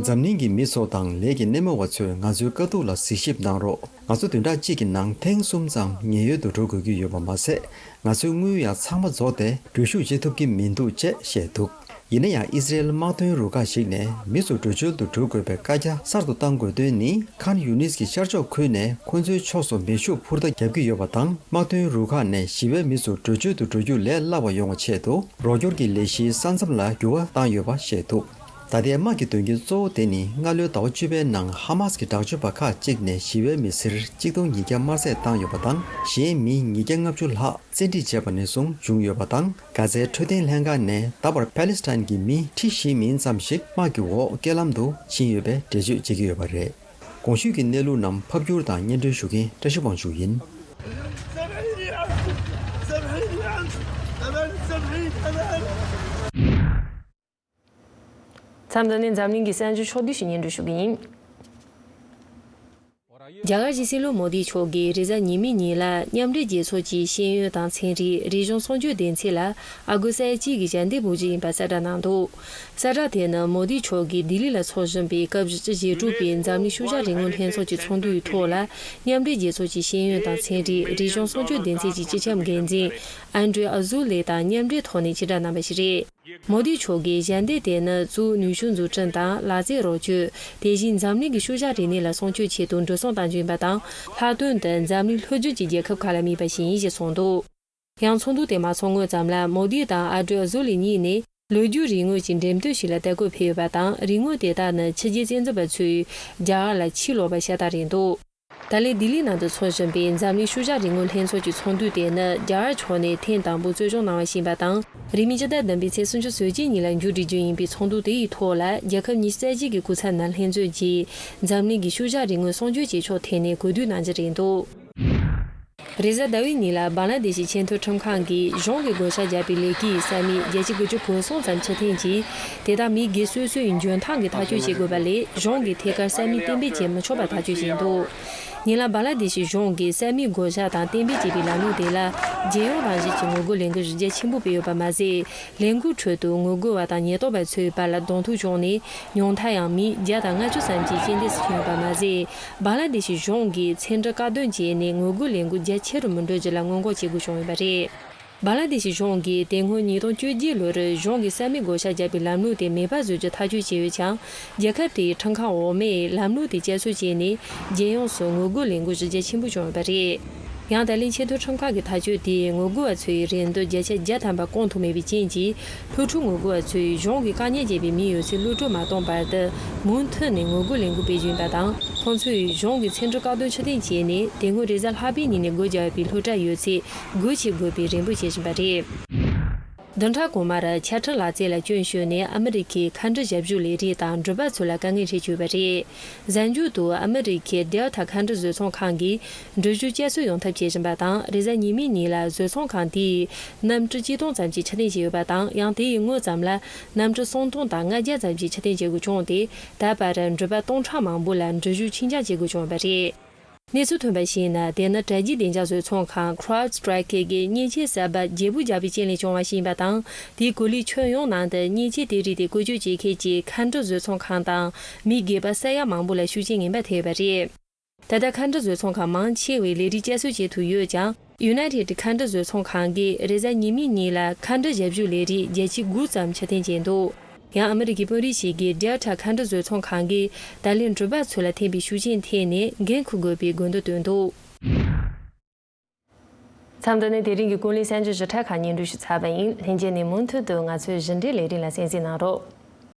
འཛམ་གླིང་གི་མི་ཚོ་དང་ལས་ཀྱི་སྣེ་མོ་བ་ཚོས་ང་ཚོའི་དཀའ་སྡུག་ལ་གཟིགས་ཞིབ་གནང་རོགས། ང་ཚོ་བདུན་ཕྲག་གཅིག་གི་ནང་ཐེངས་གསུམ་ཙམ་ཉེན་གཡོལ་དུ་འགྲོ་དགོས་ཀྱི་ཡོད་པ་མ་ཟད། ང་ཚོའི་དངུལ་ཡང་ཚང་མ་རྫོགས་ཏེ་འགྲུལ་བཞུད་བྱེད་ཐུབ་ཀྱི་མི་འདུག་ཅེས་བཤད་འདུག་ཡིན་ན་ཡང་། ཨི་སི་རེལ་དམག་དོན་རུ་ཁག་ཞིག་ནས་མི་ཚོ་བྲོས་བྱོལ་དུ་འགྲོ་དགོས་པའི་བཀའ་རྒྱ་གསར་དུ་བཏང་དགོས་དོན་ནི། ཁཱན་ཡུ་ནིས་ཀྱི་ཤར་ཕྱོགས་ཁུལ་ནས་ཁོ་ཚོའི་ཕྱོགས་སུ་མེ་ཤུགས་འཕུར་མདའ་བརྒྱབ་ཀྱི་ཡོད་པ་དང་། དམག་དོན་རུ་ཁག་ནས་ཞི་བའི་མི་ཚོ་བྲོས་བྱོལ་དུ་འགྲོ་རྒྱུ་ལས་སླ་བ་ཡོང་བའི་ཆེད་དུ། རོགས་སྐྱོར་གྱི་ལས་གཞིའི་ས་མཚམས་ལ་འགྱུར་བ་བཏང་ཡོད་པ་ཤེས་ཐུབ། ད་ལྟའི་དམག་གི་དོན་རྐྱེན་གཙོ་བོ་དེ་ནི། སྔ་ལོའི་ཟླ་བ་བཅུ་པའི་ནང་། ཧ་མཱས་ཀྱི་དྲག་སྤྱོད་པ་ཁག་ཅིག་ནས་ཞི་བའི་མི་སེར་གཅིག་སྟོང་ཉིས་བརྒྱ་དམར་བསད་བཏང་ཡོད་པ་དང་། གཞན་མི་ཉིས་བརྒྱ་ལྔ་བཅུ་ལྷག་བཙན་ཁྲིད་བྱས་པ་ནས་བཟུང་བྱུང་ཡོད་པ་དང་། གྷ་ཛའི་འཕྲོད་བསྟེན་ལྷན་ཁང་ནས་ད་བར་པཱ་ལི་སི་ཐན་གྱི་མི་ཁྲི་བཞི་མིན་ཙམ་ཞིག་དམག་གི་འོག་རྐྱེན་ལམ་དུ་ཕྱིན་ཡོད་པའི་འགྲེལ་བརྗོད་བྱེད་ཀྱི་ཡོད་པ་རེད། གོང་ཞུས་ཀྱི་གནས་ལུགས་རྣམས་ཕབ་སྒྱུར་དང་སྙན་སྒྲོན་ཞུ་མཁན་བཀྲ་ཤིས་དབང་ཕྱུག་ཡིན། མཚམས་འདི་ནས་འཛམ་གླིང་གི་གསར་འགྱུར་ཕྱོགས་བསྡུས་ཤིག་སྙན་སྒྲོན་ཞུ་གི་ཡིན། རྒྱ་གར་གྱི་སྲིད་བློན་མོ་དི་མཆོག་གིས་རེས་གཟའ་ཉི་མའི་ཉིན་ལ་མཉམ་འབྲེལ་རྒྱལ་ཚོགས་ཀྱི་ཤེས་ཡོན་དང་ཚན་རིག་རིག་གཞུང་སྲུང་སྐྱོབ་སྡེ་ཚན་ལ་ཨ་སྒོར་ས་ཡ་གཅིག་གི་ཞལ་འདེབས་འབུལ་རྒྱུ་ཡིན་པ་གསལ་བསྒྲགས་གནང་འདུག། གསལ་བསྒྲགས་དེ་ནི་མོ་དི་མཆོག་གིས་ལྡི་ལི་ལ་འཚོགས་བཞིན་པའི་སྐབས་བཅུ་བཞི་དྲུག་པའི་འཛམ་གླིང་ཤུལ་བཞག་རིག་དངོས་ལྷན་ཚོགས་ཀྱི་ཚོགས་འདུའི་ཐོག་ལ། མཉམ་འབྲེལ་རྒྱལ་ཚོགས་ཀྱི་ཤེས་ཡོན་དང་ཚན་རིག་རིག་གཞུང་སྲུང་སྐྱོབ་སྡེ་ཚན་གྱི་སྤྱི་ཁྱབ་འགན་འཛིན་ཨན་ཌྲེ་ཨ་ཟུ་ལེ་དང་མཉམ་འབྲེལ་ཐོག་ནས་ཕྱི་བསྒྲགས་གནང་བ་ཞིག་རེད། མོ་དི་མཆོག་གིས་ཞལ་འདེབས་དེ་ནི་གཙོ་བོ་ནུས་ཤུགས་འཛུགས་སྐྲུན་དང་ལག་རྩལ་རོགས་སྐྱོར། དེ་བཞིན་འཛམ་གླིང་གི་ཤུལ་བཞག་རིག་གནས་ལ་སྲུང་སྐྱོབ་ཆེད་དུ་འགྲོ་སོང་གཏོང་རྒྱུ་ཡིན་པ་དང་། ལྷག་དོན་དུ་འཛམ་གླིང་ལྷོ་རྒྱུད་ཀྱི་རྒྱལ་ཁབ་ཁག་ལ་དམིགས་པ་ཞིག་ཡིན་ཞེས་གསུངས་འདུག། ཡང་ཚོགས་འདུ་དེ་མ་ཚོགས་སྔོན་ཙམ་ལ་མོ་དི་དང་ཨ་ཌྲེ་ཨ་ཟུ་ལི་གཉིས་ནས། ལོ་རྒྱུས་རིག་དངོས་ཀྱི་འགྲེམས་སྟོན་ཞིག་ལ་བལྟ་སྐོར་ཕེབས་ཡོད་པ་དང་། རིག་དངོས་དེ་དག་ནི་ཕྱི་རྒྱལ་བཙན་འཛུལ་པ་ཚོས་རྒྱ་གར་ལ་ཕྱིར་ལོག་པ་ཤ་སྟག་རེད་འདུག། ད་ལན་ལྡི་ལིའི་ནང་དུ་འཚོགས་བཞིན་པའི་འཛམ་གླིང་ཤུལ་བཞག་རིག་དངོས་ལྷན་ཚོགས་ཀྱི་ཚོགས་འདུ་དེ་ནི་རྒྱ་གར་ཕྱོགས་ནས་ཐེངས་དང་པོ་གཙོ་སྐྱོང་གནང་བ་ཞིག་ཡིན་པ་དང་། རིང་མིན་སྤྱི་ཟླ་བདུན་པའི་ཚེས་སུམ་ཅུ་སོ་གཅིག་ཉིན་ལ་མཇུག་སྒྲིལ་རྒྱུ་ཡིན་པའི་ཚོགས་འདུ་དེ་ཡི་ཐོག་ལ། རྒྱལ་ཁབ་ཉི་ཤུ་རྩ་གཅིག་གི་སྐུ་ཚབ་རྣམས་ལྷན་འཛོམས་ཀྱིས་འཛམ་གླིང་གི་ཤུལ་བཞག་རིག་དངོས་སྲུང་སྐྱོབ་བྱེད་ཕྱོགས་ཐད་ནས་གོ་བསྡུར་གནང་རྒྱུ་རེད་འདུག། རེས་གཟའ་ཟླ་བའི་ཉིན་ལ་བང་ལ་དེ་ཤི་ཆེས་མཐོའི་ཁྲིམས་ཁང་གིས་གཞུང་གི་བགོ་བཤའ་བརྒྱབ་པའི་ལས་ཀའི་ས་མིག་བརྒྱད་ཅུ་གོ་གསུམ་ཙམ་ཕྱིར་འཐེན་གྱིས། དེ་དག་མི་སྒེར་སོ་སོའི་འཇོན་ཐང་གིས་ཐག་གཅོད་བྱེད་དགོས་པ་ལས། གཞུང་གིས་ཐད་ཀར་ས་མིག་གཏན་འབེབས་བྱེད་མི་ཆོག་པ་ཐག་གཅོད་བྱས་འདུག། ཉིན་ལ་བང་ལ་དེ་ཤི་གཞུང་གིས་ས་མིག་བགོ་བཤའ་དང་གཏན་འབེབས་བྱས་པའི་ལམ་ལུགས་དེ་ལ་རྒྱལ་ཡོངས་རང་བཞིན་གྱི་ངོ་རྒོལ་ལས་འགུལ་གཞི་རྒྱ་ཆེན་པོ་སྤེལ་ཡོད་པ་མ་ཟད། ལས་འགུལ་ཁྲོད་དུ་ངོ་རྒོལ་བ་དང་ཉེན་རྟོག་པ་ཚོའི་བར་ལ་གདོང་ཐུག་བྱུང་ནས། ཉུང་མཐའ་ཡང་མི་བརྒྱ་དང་ལྔ་བཅུ་ཙམ་གྱིས་རྐྱེན་འདས་སུ་ཕྱིན་ཡོད་པ་མ་ཟད། བང་ལ་དེ་ཤི་གཞུང་གིས་ཚན་རིག་བཀག་སྡོམ་བྱས་ནས་ངོ་རྒོལ་ལས་འགུལ་རྒྱ་ཆེ་རུ་མི་འགྲོ་རྒྱུ་ལ་སྔོན་འགོག་བྱེད་དགོས་བྱུང་ཡོད་པ་རེད། བང་ལ་དེ་ཤི་གཞུང་གིས་དེ་སྔོན་ཉིས་སྟོང་བཅོ་བརྒྱད་ལོར་གཞུང་གིས་ས་མིག་བགོ་བཤའ་བརྒྱབ་པའི་ལམ་ལུགས་དེ་མེད་པ་བཟོ་རྒྱུ་ཐག་གཅོད་བྱས་ཡོད་ཀྱང་། རྒྱལ་ཁབ་དེའི་ཁྲིམས་ཁང་འོག་མས་ལམ་ལུགས་དེ་བསྐྱར་གསོ་བྱས་ནས། རྒྱལ་ཡོངས་སུ་ངོ་རྒོལ་ལས་འགུལ་གཞི་རྒྱ་ཆེན་པོ་བྱུང་ཡོད་པ་རེད། ཡང་ད་ལན་ཆེས་མཐོའི་ཁྲིམས་ཁང་གི་ཐག་གཅོད་དེས་ངོ་རྒོལ་བ་ཚོའི་རེ་འདུན་བརྒྱ་ཆ་བརྒྱ་ཐམ་པ་སྐོང་ཐུབ་མེད་པའི་རྐྱེན་གྱིས། སློབ་ཕྲུག་ངོ་རྒོལ་བ་ཚོས་གཞུང་གིས་བཀག་ཉར་བྱས་པའི་མིའི་ཡོད་ཚད་གློད་གྲོལ་མ་གཏོང་བར་དུ། མུ་མཐུད་ནས་ངོ་རྒོལ་ལས་འགུལ་སྤེལ་རྒྱུ་ཡིན་པ་དང་། ཁོང་ཚོས་གཞུང་གི་ཚན་རིག་བཀག་སྡོམ་ཕྱིར་འཐེན་བྱས་ནས། དེ་སྔོན་རེས་གཟའ་ལྷག་པའི་ཉིན་ནས་སྒོ་བརྒྱབ་པའི་སློབ་གྲྭ་ཡོད་ཚད་སྒོ་ཕྱེ་དགོས་པའི་རེ་འབོད་བྱེད་བཞིན་པ་རེད། བདུན་ཕྲག་གོང་མར་ཆ་འཕྲིན་ལག་རྩལ་ལ་སྐྱོན་བྱུང་ནས། ཨ་མི་རི་ཀའི་མཁའ་འགྲུལ་ཞབས་ཞུ་ལས་རིགས་དང་འགྲུལ་པ་ཚོ་ལ་དཀའ་ངལ་འཕྲད་ཀྱི་ཡོད་པ་རེད། གཟའ་མཇུག་ཏུ་ཨ་མི་རི་ཀའི་Delta་མཁའ་འགྲུལ་བཟོ་ཚོང་ཁང་གིས་འགྲུལ་བཞུད་བསྐྱར་གསོ་ཡོང་ཐབས་བྱེད་བཞིན་པ་དང་། རེས་གཟའ་ཉི་མའི་ཉིན་ལ་བཟོ་ཚོང་ཁང་དེས་གནམ་གྲུ་གཅིག་སྟོང་ཙམ་ཞིག་ཕྱིར་འཐེན་བྱས་ཡོད་པ་དང་། ཡང་དེ་ཡི་སྔོན་ཙམ་ལ་གནམ་གྲུ་སུམ་སྟོང་དང་ལྔ་བརྒྱ་ཙམ་ཞིག་ཕྱིར་འཐེན་བྱེད་དགོས་བྱུང་སྟེ། ད་བར་འགྲུལ་པ་སྟོང་ཕྲག་མང་པོ་ལ་འགྲུལ་བཞུད་ཕྱིར་འགྱངས་བྱེད་དགོས་བྱུང་བ་རེད། གནས་ཚུལ་ཐོན་པར་གཞིགས་ན། དེ་ནི་དྲ་རྒྱའི་བདེ་འཇགས་བཟོ་ཚོང་ཁང་CrowdStrike་གིས་མཉེན་ཆས་གསར་པ་བརྗེ་པོ་བརྒྱབ་པའི་རྐྱེན་ལས་བྱུང་བ་ཞིག་ཡིན་པ་དང་། དེའི་གོ་ལའི་ཁྱོན་ཡོངས་ནང་དུ་མཉེན་ཆས་དེ་རིགས་དེ་བཀོལ་སྤྱོད་བྱེད་མཁན་གྱི་མཁའ་འགྲུལ་བཟོ་ཚོང་ཁང་དང་མི་སྒེར་པ་ས་ཡ་མང་པོ་ལ་ཤུགས་རྐྱེན་ངན་པ་ཐེབས་ཡོད་པ་རེད། ད་ལྟ་མཁའ་འགྲུལ་བཟོ་ཚོང་ཁང་མང་ཆེ་བས་ལས་རིགས་བསྐྱར་གསོ་བྱེད་ཐུབ་ཡོད་ཀྱང་། United་མཁའ་འགྲུལ་བཟོ་ཚོང་ཁང་གིས་རེས་གཟའ་ཉི་མའི་ཉིན་ལ་མཁའ་འགྲུལ་ཞབས་ཞུ་ལས་རིགས་བརྒྱད་ཅུ་དགུ་ཙམ་ཕྱིར་འཐེན་བྱས་འདུག། ཡང་ཨ་མི་རི་ཀའི་དཔོན་རིགས་ཤིག་གིས་Delta་མཁའ་འགྲུལ་བཟོ་ཚོང་ཁང་གིས་ད་ལན་འགྲུལ་པ་ཚོ་ལ་ཐེབས་པའི་ཤུགས་རྐྱེན་ཐད་ནས་འགན་འཁུར་དགོས་པའི་དགོས་འདུན་བཏོན་འདུག། མཚམས་འདི་ནས་དེ་རིང་གི་ཀུན་གླེང་གསར་འགྱུར་ཞིབ་ཕྲ་ཁག་སྙན་སྒྲོན་ཞུས་ཚར་བ་ཡིན། ལྷན་རྒྱས་ནས་མུ་མཐུད་དུ་ང་ཚོའི་བཞིན་རས་ལས་རིམ་ལ་གསན་གཟིགས་གནང་རོགས།